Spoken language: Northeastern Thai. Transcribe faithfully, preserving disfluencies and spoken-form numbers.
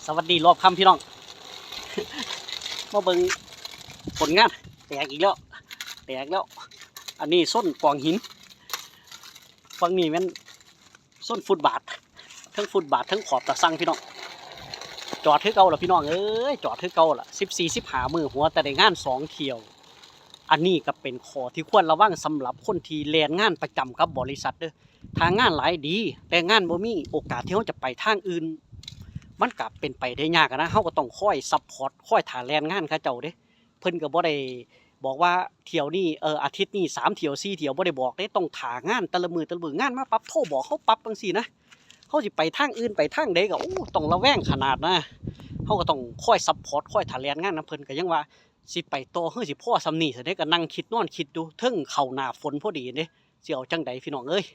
สวัสดีรอบค่ำพี่น้อง มาเบิ่งผลงาน แตกอีกแล้ว แตกแล้ว อันนี้โซนกองหิน ฝั่งนี้แม่นโซนฟุตบาท ทั้งฟุตบาททั้งขอบตาสั่งพี่น้อง จอดคือเก่าล่ะพี่น้องเอ้ย จอดคือเก่าล่ะ สิบสี่ สิบห้า มื้อ หัวแต่ได้งานสองเที่ยว อันนี้ก็เป็นข้อที่ควรระวังสำหรับคนที่แล่นงานประจำกับบริษัทเด้อ ถ้างานหลายดี แต่งานบ่มี โอกาสที่เราจะไปทางอื่น มันก็เป็นไปได้ยากอะนะ เราก็ต้องคอยซัพพอร์ต คอยท่าแล่นงานเขาเจ้าเด้ เพิ่นก็บ่ได้บอกว่าเที่ยวนี้ เอ่อ อาทิตย์นี้สามเที่ยวสี่เที่ยว บ่ได้บอกเด้ ต้องท่างานแต่ละมื้อแต่ละมื้อ งานมาปั๊บโทรบอกเราปั๊บจั่งซี้นะ เราสิไปทางอื่นไปทางใดก็ โอ้ ต้องระแวงขนาดนะ เราก็ต้องคอยซัพพอร์ต คอยท่าแล่นงานนำเพิ่น ก็ยังว่าสิไปต่อคือสิพอส่ำนี้ ซั่นเด้ ก็นั่งคิดนอนคิดอยู่ เทิงเข้าหน้าฝนพอดีเด้ สิเอาจั่งใดพี่น้องเอ้ย